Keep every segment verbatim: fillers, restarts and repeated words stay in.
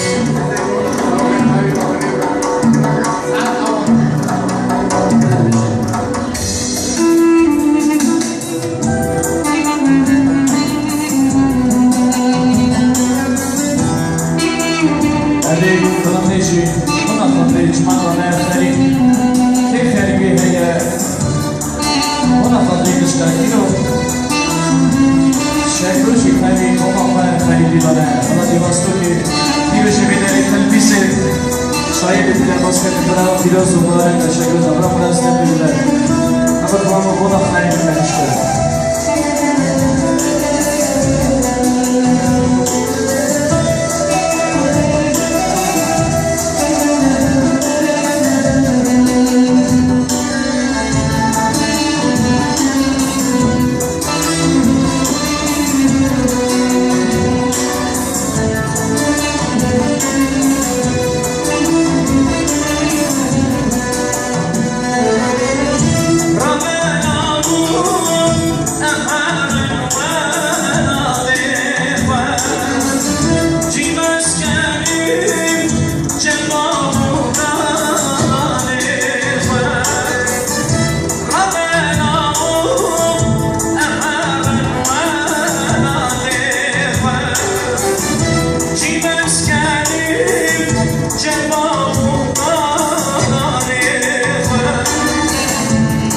Evê xanê jî, buna xanê çiman rane xerî. Kê xerî wê heye? Buna xanê gişka kîro. Şekro jî xerî, buna xwe xerî dîlane. Buna dîvastokê. Dîro jî vê derê telbîsê. Şayê vê derê basket bira, pîroz û mubarek e, şekro zavra munaste bibire. Ama tamam, buna xerî dîlane işte.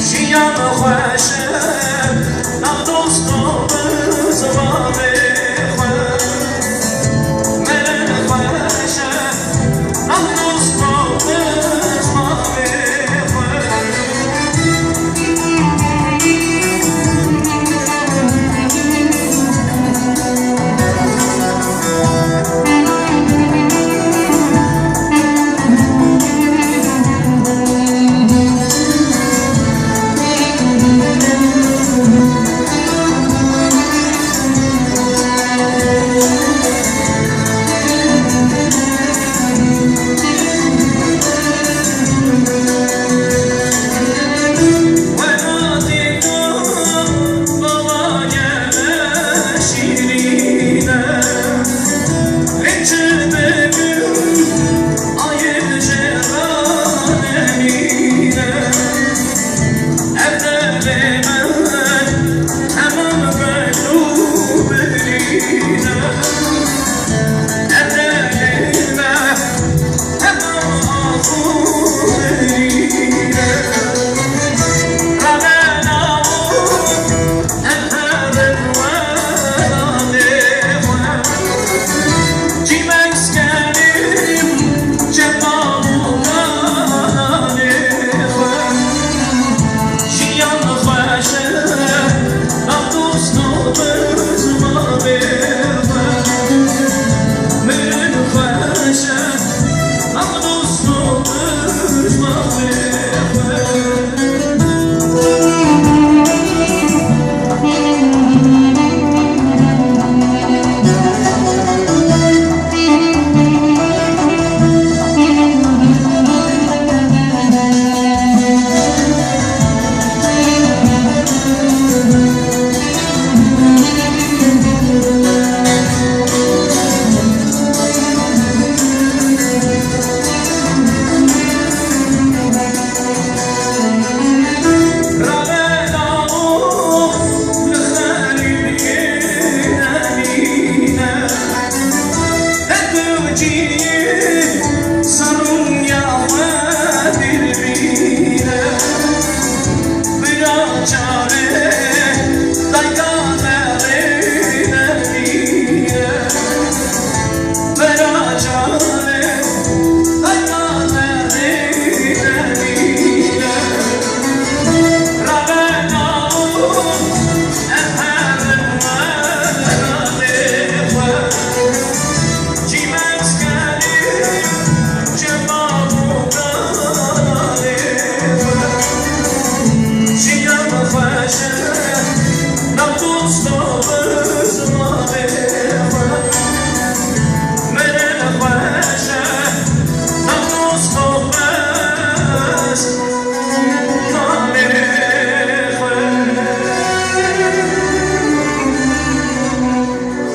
Jiyan xweş e, nav dost û zimanê xwe. Meriv xweş e, nav dost û zimanê xwe.